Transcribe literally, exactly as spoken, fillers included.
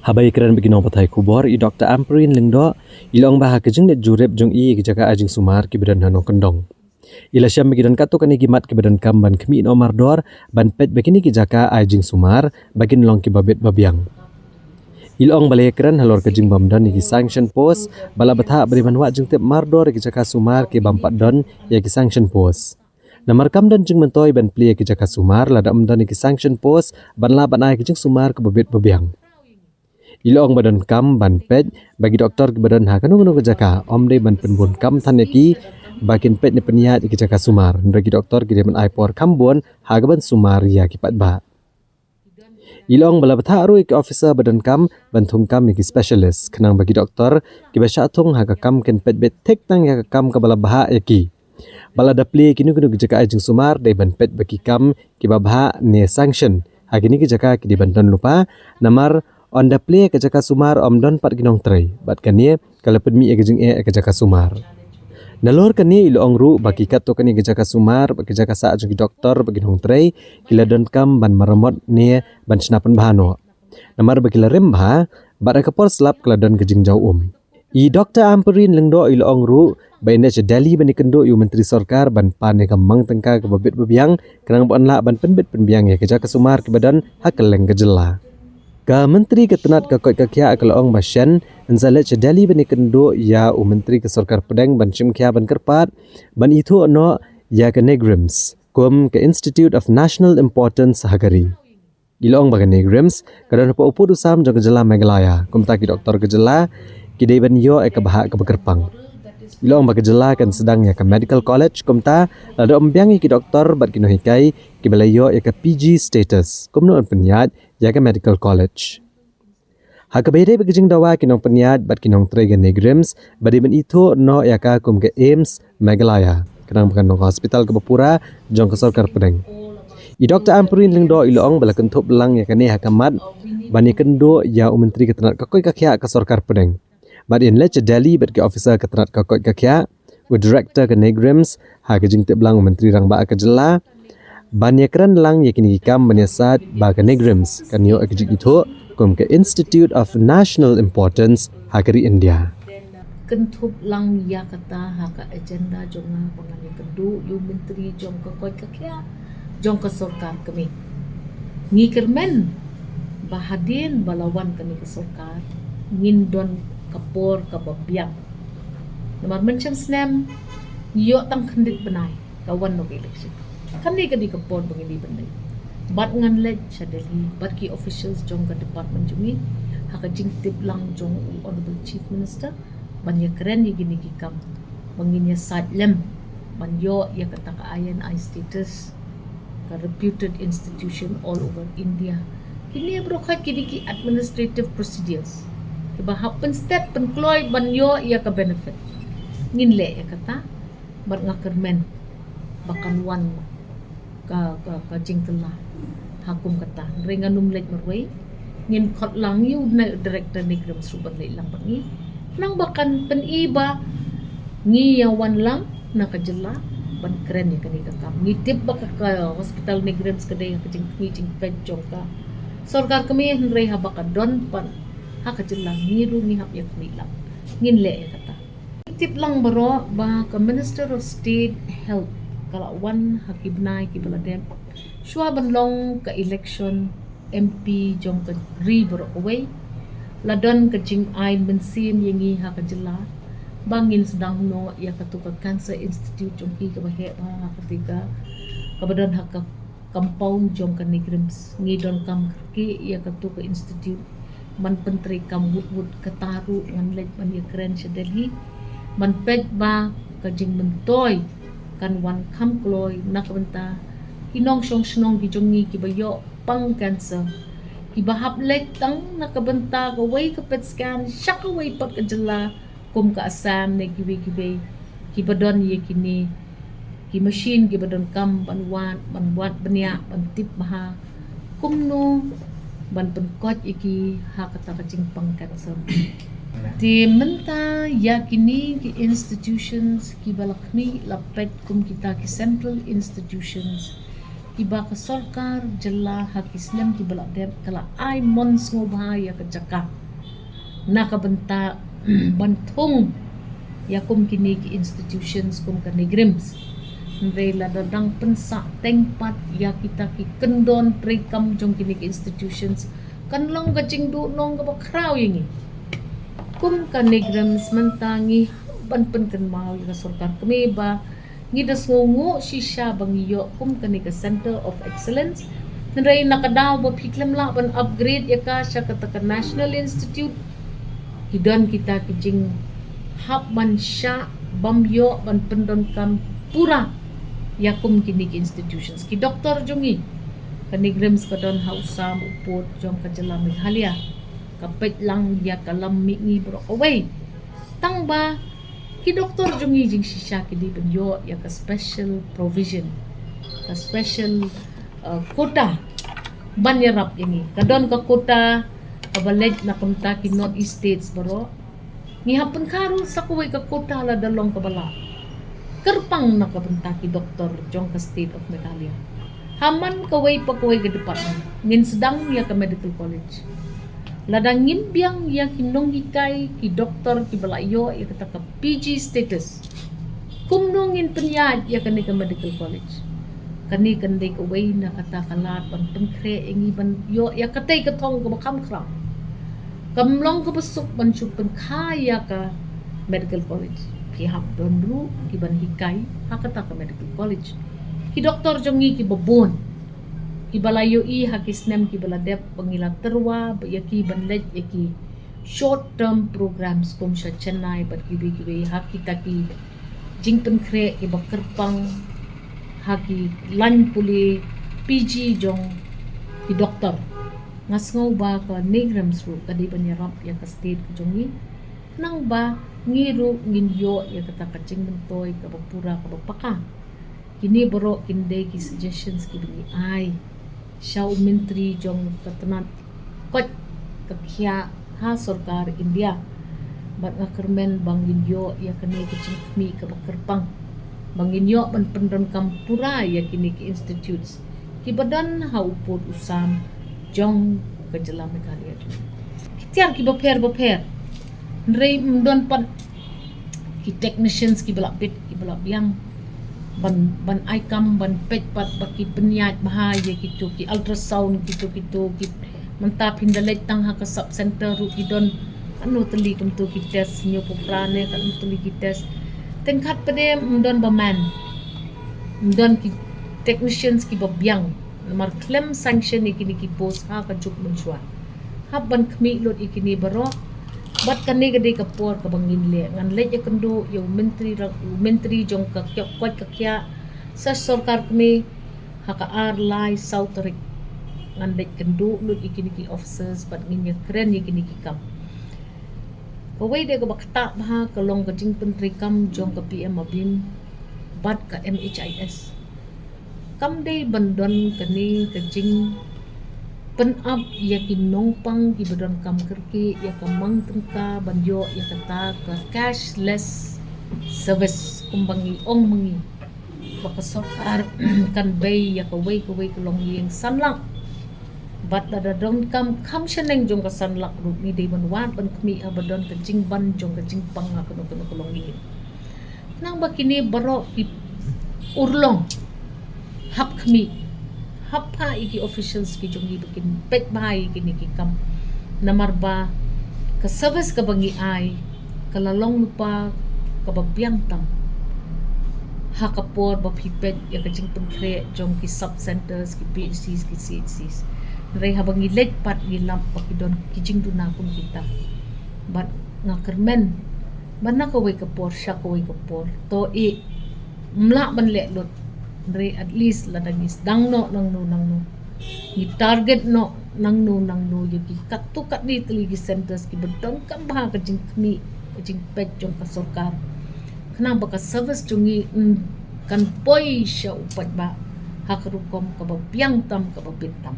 Haba ïakren bad ki nongpathai khubor, i Doktor Ampareen Lyngdoh i la ong ba ha ka jingleit jurip jong i ïa ki jaka ai jingsumar kiba don ha Nongkyndong, i la shem ba ki don katto katne ki mat kiba donkam ban khmih noh mardor ban peit ba kine ki jaka ai jingsumar ba kin long kiba bit ba biang. I la ong ba la ïakren halor ka jingbym don ïa ki sanction post, ba la bthah ba dei ban wad jingtip mardor ïa ki jaka sumar ki bym pat don ïa ki sanction post. Namar kam don jingmyntoi ban plie ïa ki jaka sumar lada ym don ïa ki sanction post ban lah ban ai ki jingsumar kaba bit ba biang. I la ong ba donkam ban peit ba ki doktor kiba don ha kano kano ka jaka ym dei ban pynbun kam than ïa ki ba kin peit ne pynïaid ïa ki jaka sumar, hynrei ki doktor ki dei ban ai por kham bun ha kaban sumar ïa ki paidbah. I la ong ba la bthah ruh ïa ki officer ba donkam ban thung kam ïa ki specialist, khnang ba ki doktor kiba shah thung ha ka kam kin peit beit thik tang ïa ka kam kaba la bhah ïa ki. Ba lada plie ïa kino kino ki jaka ai jingsumar, dei ban peit ba ki kam kiba bhah ne sanction ha kine ki jaka ki dei ban don lypa, namar ynda plie ïa ka jaka sumar ym don pat ki nongtrei, bad kane ka la pynmih ïa ka jingeh ïa ka jaka sumar. Nalor kane i la ong ruh ba ki katto katne ki jaka sumar bad ki jaka sah jong ki doktor bad ki nongtrei ki la donkam ban maramot ne ban shna pynbha noh, namar ba ki la rim bha bad ha ka por slap ka la don ka jingjaw um. I Doktor Ampareen Lyngdoh i la ong ruh ba in leit sha Delhi ban ïakynduh ïa u Myntri Sorkar ban pan ïa ka mang tyngka kaba bit ba biang, khnang ba yn lah ban pynbit pynbiang ïa ka jaka sumar kiba don ha kylleng ka jylla. Ka Myntri ka tnat ka koit ka khiah ka la ong ba shen yn sa leit sha Delhi ban ïakynduh ïa u Myntri ka Sorkar Pdeng ban shim khia ban kyrpad ban ithuh noh ïa ka NEIGRIHMS kum ka Institute of National Importance ha ka ri. I la ong ba ka NEIGRIHMS ka don hapoh u pud u sam jong ka jylla Meghalaya, kumta ki doktor ka jylla ki dei ban ïoh ïa ka bhah kaba kyrpang. I la ong ba ka jylla kan sdang ïa ka medical college, kumta lada ym biang ïa ki doktor bad ki nonghikai kiba la ïoh ïa ka P G status, kumno yn pynïaid ïa ka medical college? Ha kaba ïadei bad ka jingdawa ki nongpynïaid bad ki nongtrei ka NEIGRIHMS ba dei ban ithuh noh ïa ka kum ka AIIMS Meghalaya, khnang ba kan long ka hospital kaba pura jong ka Sorkar Pdeng. I Doktor Ampareen Lyngdoh i la ong ba la kynthup lang ïa kane ha ka mat ban ïakynduh ïa u Myntri ka tnat ka koit ka khiah ka Sorkar Pdeng. Bad in leit sha Delhi bad ki officer ka tnat ka koit ka khiah, u Director ka NEIGRIHMS, ha ka jingtip lang u Myntri Rangbah ka jylla, ban ïakren lang ïa kine ki kam ban ïasaid ba ka NEIGRIHMS kan ïoh ïa ka jingithuh kum ka Institute of National Importance ha ka ri India. Kynthup lang ïa kata ha ka agenda jong nga ba ngan ïakynduh ïa u Myntri jong ka koit ka khiah jong ka Sorkar Kmie. Ngi kyrmen ba hadien ba la wan kane ka sorkar ngin don ka por kaba biang. Namar mynshem snem ngi ïoh tang khyndiat bnai ka wan noh ka election. Kane ka dei ka por ba ngi dei ban leit. Bad ngan leit sha Delhi bad ki officials jong ka department jong ngi ha ka jingtip lang jong u Honorable Chief Minister ban ïakren ïa kine ki kam ba ngin ïasaid lem ban ïoh ïa kata ka I N I status, ka reputed institution all over India. Kine baroh ki dei ki administrative procedures kiba hap pynstet pynkloi ban ïoh ïa ka benefit. Ngin leh ïa kata bad nga kyrmen ba kan wan ka, ka, ka jingkylla ha kum kata. Hynrei ngan ym leit marwei, ngin khot lang ïa u Director NEIGRIHMS ruh ban leit lang bad ngi, khnang ba kan pyni ba ngi ïa wan lang na ka jylla ban kren ïa kane ka kam. Ngi tip ba ka, ka hospital NEIGRIHMS ka dei ha ka jingkhmih jingpeit jong ka Sorkar Kmie, hynrei haba ka don pat ha ka jylla ngi ruh ngi hap ïa khmih lang. Ngin leh ïa kata. Tip lang baroh ba ka Minister of State Health ka la wan ha ki bnai kiba la dep shuwa ban long ka election M P jong ka ri baroh kawei. La don ka jingai mynsiem ïa ngi ha ka jylla ba ngin sdang noh ïa katu ka Cancer Institute jong ki kaba heh bha ha katu ka, kaba don ha ka compound jong ka NEIGRIHMS. Ngi donkam kyrkieh ïa katu ka institute ban pyntreikam wut wut. Kata ruh ngan leit ban ïakren sha Delhi ban peit ba ka jingmyntoi kan wan kham kloi na ka bynta ki nongshong shnong ki jong ngi kiba ïoh pang cancer, kiba hap leit tang na ka bynta kawei ka PET scan sha kawei pat ka jylla kum ka Assam ne kiwei kiwei kiba don ïa kine ki machine kiba donkam ban wad, ban wad bniah, ban tip bha kumno ban pynkoit ïa ki ha kata ka jingpang cancer. Te mynta ïa kine ki institutions kiba la khmih la peit kum kita ki central institutions Kiba ka sorkar jylla ha ki snem kiba la dep ka la ai mon sngewbha ïa ka jaka na ka bynta ban thung ïa kum kine ki institutions kum ka NEIGRIHMS. Hynrei lada dang pynsah teng pat ïa kita ki kyndon treikam jong kine ki institutions, kan long ka jingduhnong kaba khraw ïa ngi. Kum ka NEIGRIHMS mynta ngi hap ban pynkynmaw ïa ka sorkar kmie ba ngi da sngewnguh shisha ba ngi ïoh kum kane ka Center of Excellence. Hynrei na ka daw ba phi khlem lah ban upgrade ïa ka sha kata ka National Institute, ki don kita ki jinghap ban shah bym ïoh ban pyndonkam pura ïa kum kine ki institutions. Ki doktor jong ngi, ka NEIGRIHMS ka don ha u sam u pud jong ka jylla Meghalaya. Ka peit lang ïa ka lam mihngi baroh kawei. Tang ba ki doktor jong ngi jingshisha ki dei ban ïoh ïa ka special provision, ka special, uh, quota ban ïarap ïa ngi. Ka don ka quota kaba leit na kumta ki North East States baroh. Ngi hap pynkha ruh sa kawei ka quota lada long kaba lah. Kyrpang na ka bynta ki doktor jong ka State of Meghalaya. Ha man kawei pa kawei ka department ngin sdang ïa ka medical college. Lada ngim biang ïa ki nonghikai, ki doktor kiba la ïoh ïa kata ka P G status, kumno ngin pynïaid ïa kane ka medical college? Kane kan dei kawei na kata ka lad ban pynkhreh ïa ngi ban ïoh ïa katei ka thong kaba kham khraw. Kam long kaba suk ban shu pynkha ïa ka medical college. Ki hap don ruh ki ban hikai ha kata ka medical college. Ki doktor jong ngi kiba bun, kiba la ïohi ha ki snem kiba la dep ba ngi la tyrwa ba ïa ki ban leit ïa ki short term programs kum sha Chennai bad kiwei kiwei ha kita ki jingpynkhreh kiba kyrpang ha ki lain pule P G jong ki doktor. Nga sngew ba ka NEIGRIHMS ruh ka dei ban ïarap ïa ka state ka jong ngi. Khnang ba ngi ruh ngin ïoh ïa kata ka jingmyntoi kaba pura kaba paka. Kine baroh kin dei ki suggestions kiba ngi ai sha u myntri jong ka tnat koit ka khiah ha sorkar India. Bad nga kyrmen ba ngin ïoh ïa kane ka jingkhmih kaba kyrpang ba ngin ïoh ban pyndonkam pura ïa kine ki institutes kiba don ha u pud u sam jong ka jylla Meghalaya. Ki tiar kiba pher ba pher. Hynrei ym don pat ki technicians kiba la bit kiba la biang ban, ban ai kam ban peit pat ba ki pynïaid bha ïa kito ki ultrasound kito kito ki. Mynta phin da leit tang ha ka sub center ruh ki don katno tylli kumto ki test, hynñiewphew phra ne katno tylli ki test. Teng khat pat de ym don ba man, ym don ki technicians kiba biang. Namar khlem sanction ïa kine ki post ha ka juk mynshuwa. Hap ban khmih lut ïa kine baroh. Bad kane ka dei ka por kaba ngin leh. Ngan leit ïakynduh ïa u myntri rang, u myntri jong ka kiok koit ka khiah sa sorkar kmie ha ka ar lai saw tarik. Ngan leit kynduh lut ïa kine ki officers bad ngin ïakren ïa kine ki kam. Kawei de kaba ktah bha ka long ka jingpyntreikam jong ka P M ABIM bad ka M H I S. Kam dei ban don kane ka jingpynap ïa ki nongpang kiba donkam kyrkieh ïa ka mang tyngka ban ïoh ïa kata ka cashless service kumba ngi ong ma ngi. Ba ka sorkar kan bei ïa kawei kawei ka longïing san lak. Bad lada donkam kham shaneng jong ka san lak ruh ngi dei ban wad ban khmih haba don ka jingban jong ka jingpang ha kano kano ka longïing. Nang ba kine baroh ki urlong hap khmih, hap phah ïa ki officials ki jong ngi ba kin peit bha ïa kine ki kam. Namar ba ka service kaba ngi ai ka la long lypa kaba biang tam ha ka por ba phi peit ïa ka jingpynkhreh jong ki sub centers, ki P H Cs, ki C H Cs. Hynrei haba ngi leit pat ngi lap ba ki don ki jingduna kum kita. Bad nga kyrmen ba na kawei ka por sha kawei ka por to i ym lah ban leh lut. Hynrei at least lada ngi sdang noh nangno nangno, ngi target noh nangno nangno ïa ki katto katne tylli ki centers kiba donkam bha ka jingkhmih ka jingpeit jong ka sorkar. Khnang ba ka service jong ngi, mm, kan poi sha u paidbah ha ka rukom kaba biang tam kaba bit tam.